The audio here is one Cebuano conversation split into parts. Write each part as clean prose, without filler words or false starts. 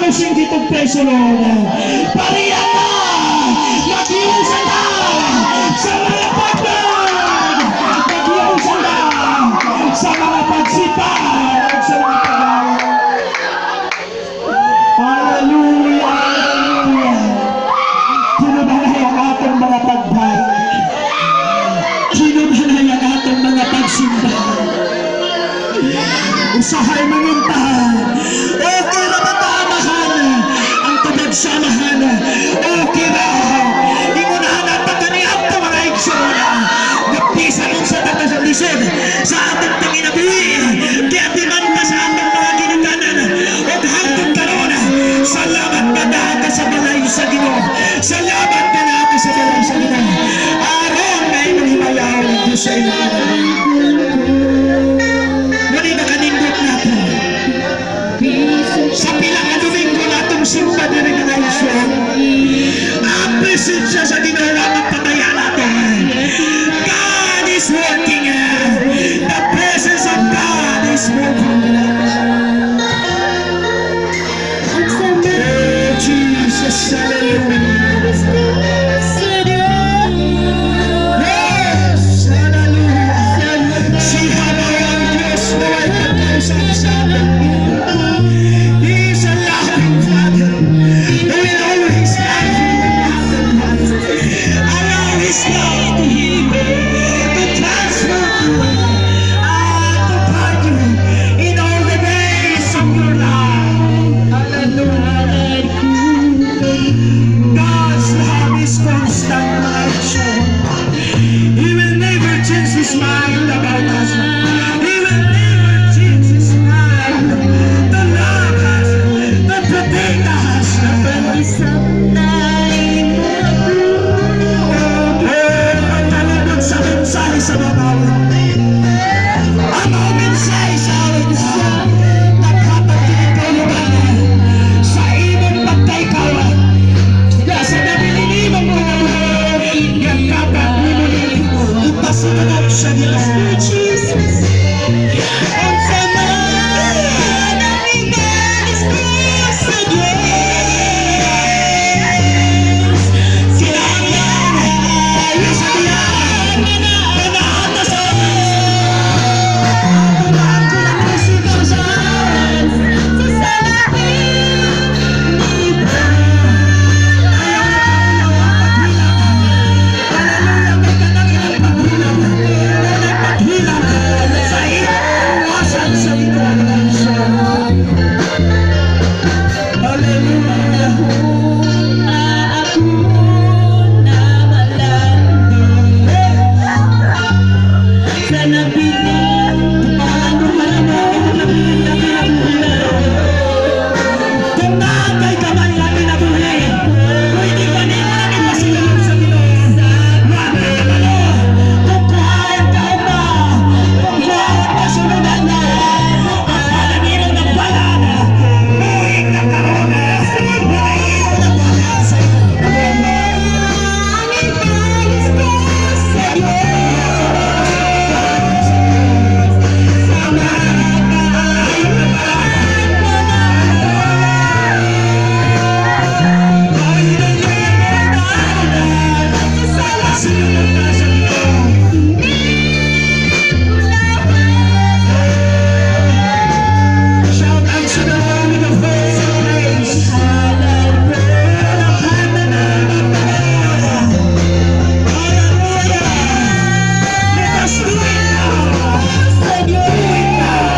Closing dito, praise the Lord. Pariya na! Mag-iusa na! Sa mga pagdag! Mag-iusa na! Sa mga pagsipa! Sa mga paggawa. Hallelujah! Hallelujah! Tinubanay ang atong mga pagdag. Tinubanay ang atong mga pagsimba. Usahay mangunta. Okay ra ba taamahan? Ang tubag sa amahan. Okay ra. Ingunahan natin kani ato, mga igsoon. Bisan unsa ta sa lisod sa atong panginabuhi. Giatiman ka sa atong mga ginikanan. Ug hangtod karon, salamat nga naa ka sa balay sa Ginoo. Salamat nga naa ka sa balay sa Ginoo. Aron nga imong himayaon ang Diyos sa imong kinabuhi. Muni nakanindot nato. Sa pila ka Domingo natong simba diri, mga igsoon. Ang presensya sa Ginoo ang patayan nato. God is working. The presence of God is moving. Oh, Jesus, hallelujah. Yes, hallelujah. Siya na ang Diyos na way pagkausap sa atin. He is a loving Father who will always love you and allow His love to heal you, to transform you, and to guide you in all the days of your life. Hallelujah. God's love is constant, mga igsoon. He will never change His mind about us. He will never change His mind to love us, to protect us. Oh, pagkalugod sa mensahe sa mga. Ang mga mensahe sa awit naghatag kini kaulugan sa imong pagkaikaw nga sa nabilin imong kinabuhi nga dapat nimo ni ipasinunod sa Ginoo. Jesus. Unsa man ang ibalis ko sa Diyos, Kinahanglan sa diya nga sa ato ko ng musiga sa sa salamin ni Ayaw na kauyaw ang paghilak. Hallelujah, kay kanang ilang paghilak. Kanang paghilak sa iwasan sa Ginoo. Hallelujah. Na ako namalando sa nabiling Paano mo nabilin na kinabuhi? Kung naa kay gamay nga kinabuhi, pwede ba nimo nang ipasilong sa Ginoo? Wa ka kabalo kung kuhaon ka ugma, kung kuhaon ka sunudan na, ang balan imong nagbalan, buhig na karon, wala imong nagbalan sa imong kinabuhi. Ang ibalis ko sa Diyos sa mga kaayuhan mo na sa salamin Sinunod na sa Ginoo. Ni Kulawan. Shout unto the Lord with a voice of praise. Call upon the name of the Lord. Hallelujah. Let us do it now. Sa Do it now.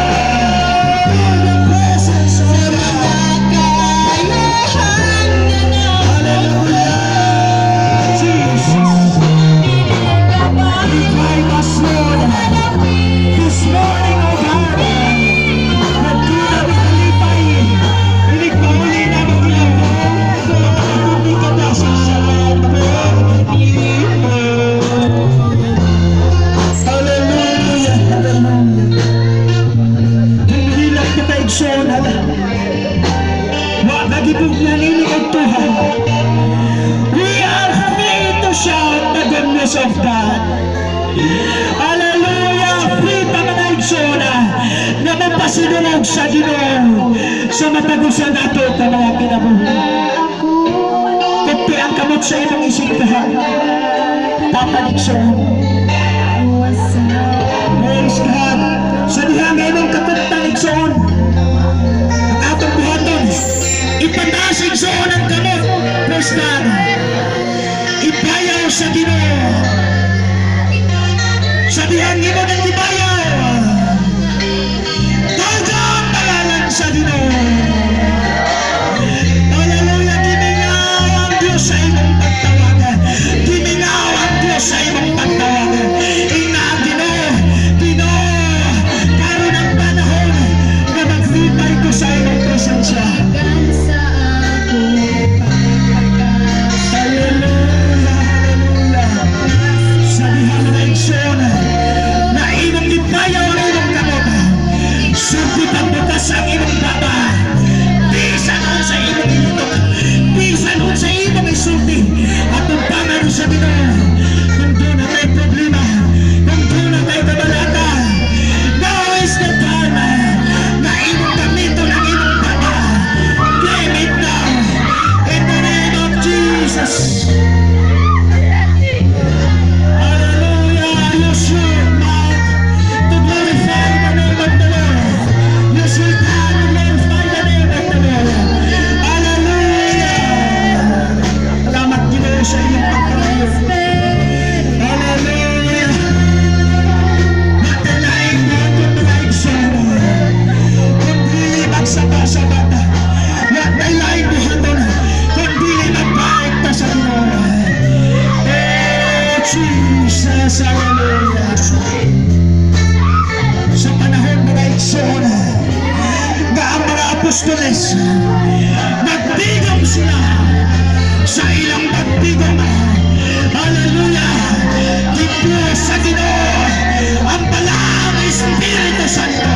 In the presence of Sa God. mga kaayohan nga Hallelujah. Jesus. Revive us, Lord. This morning, O God. Nagtuna mi kalipay. Inig pauli na magkilang Makakakundi ka na sa salamat. Hallelujah. Hallelujah. Hinghilak kita, igsoon, hala. Wa nagibugnan ini og tuhan. We are free to shout the goodness of God. Hallelujah! Free ta, mga igsoon, nga mapasinulog sa Ginoo. Sa matag usa nato ka mga kinabuhi. Kukpi ang kamot sa imong isintahan. Papanik sa. Praise God. Sa diha nga imong kakumtan, igsoon. Ang atong buhaton, ipataas, igsoon, ang kamot. Praise God. Ibayaw sa Ginoo. Sa dihang imo nang gibayaw, tawga ang pangalan sa Ginoo. Hallelujah, gimingaw ang Diyos sa imong pagtawag. Gimingaw ang Diyos sa imong pagtawag. Ingna ang Ginoo, "Ginoo, karon ang panahon nga maglipay ko sa imong presensya." Hallelujah, hallelujah. Sa diha, mga igsoon, na imong gibayaw ang imong kamot, sulti pagbukas ang imong baba. Bisan unsa imong ilutok, bisan unsa imong isulti, at tumpangan sa Ginoo. Kung duna kay problema, kung duna kay kabalaka, now is the time na imong gamiton ang imong baba. Claim it now. In the name of Jesus. Hallelujah. Use your mouth to glorify the name of the Lord. Use your tongue to glorify the name of the Lord. Hallelujah. Salamat, Ginoo, sa iyong pagkalayo. Hallelujah. Matalaing natin, mga igsoon, kung dili magsaba-saba ta. Wa may laing buhaton kung dili magbaik ta sa Ginoo. Oh, Jesus, hallelujah. Sa panahon, mga igsoon, nga ang mga apostoles nagtigom sila, sa ilang pagtigom, hallelujah, gibuhos sa Ginoo ang Balaang Espiritu Santo.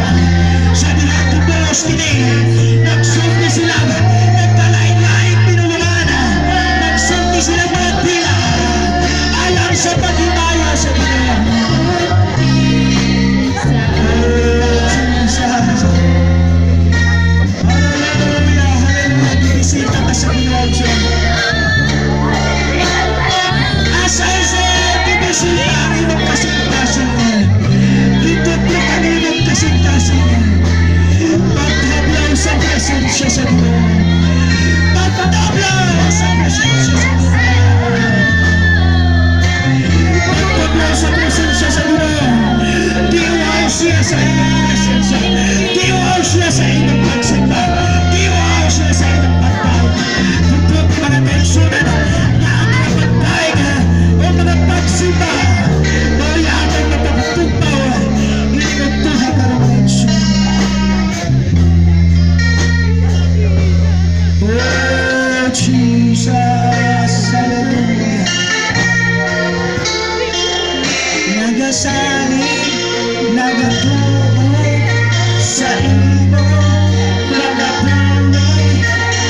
Sa diha gibuhos kini, nagsulti sila nagkalain-laing pinulungan, nagsulti sila mga dila alang sa paghimaya sa Ginoo. Oh, Jesus. Hallelujah, hallelujah. Gibisita ka sa Ginoo Diyos. As I said, gibisita ang imong kasing-kasing. Gituplok ang imong kasing-kasing. Pagtablaw sa presensya sa Ginoo. Pagtablaw sa presensya sa Ginoo. Pagtablaw sa presensya sa Ginoo. Giuhaw siya sa imong presensya. Giuhaw siya sa imong pagsimba. Giuhaw siya sa imong pagtawag. Tugtog, mga kaigsunan, na ang mga pagdaig o mga pagsimba mao'y atong mapagtugpaw. Ininguntuha karon, mga igsunan. Oh, Jesus, hallelujah. Nagasalig, nagatuo sa imo, nagapulong,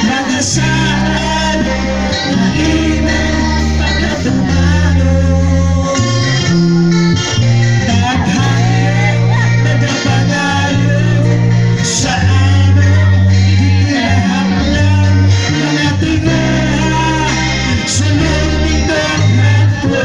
nagasaad na imong pagkatumano. Naghayo, nagapangayo sa among gikinahanglan, mga tinguha, sulod nito nato.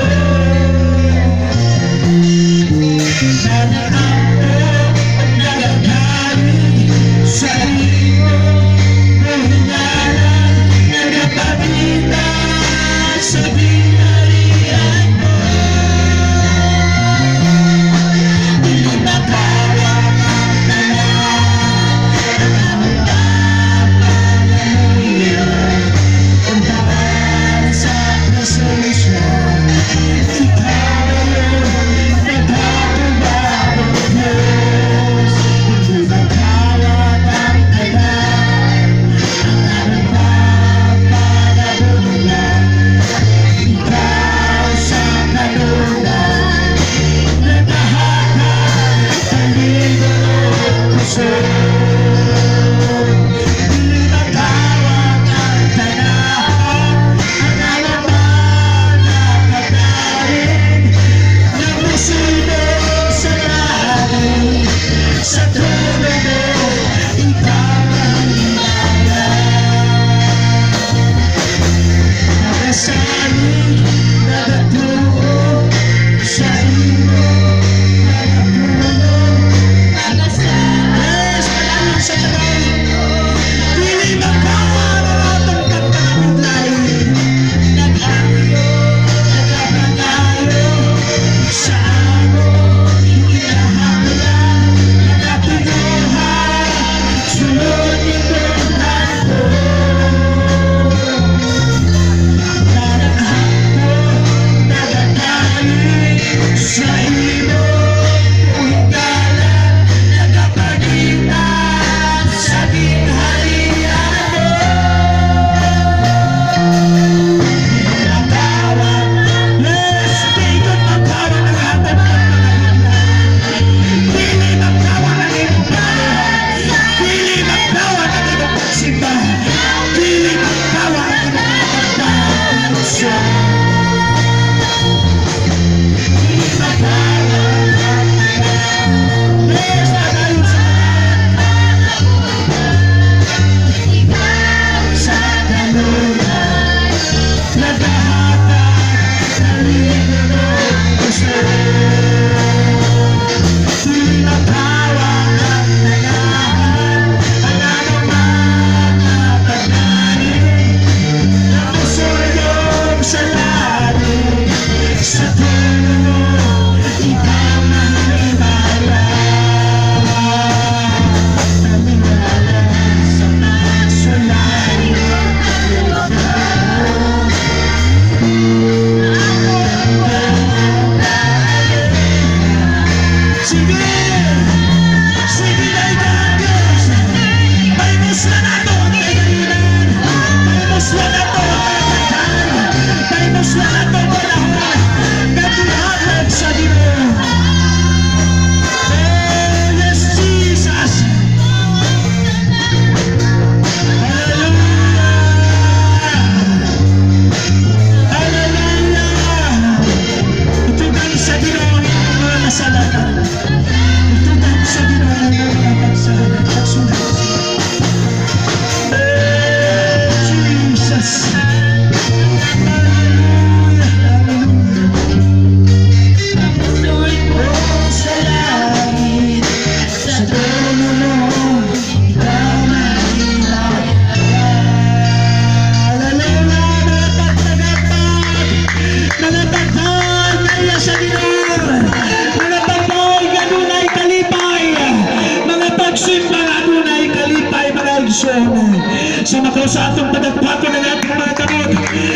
Atong padagpakon ang atong mga kamot,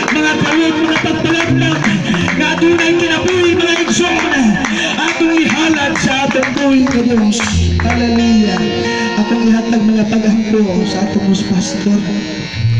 mga kalot, mga pagpalagnak, nga adunay kinabuhi, mga igsoon, atong ihalad sa atong buhi nga Diyos. Hallelujah. Akong ihatag mga pag-ampo sa atong pastor.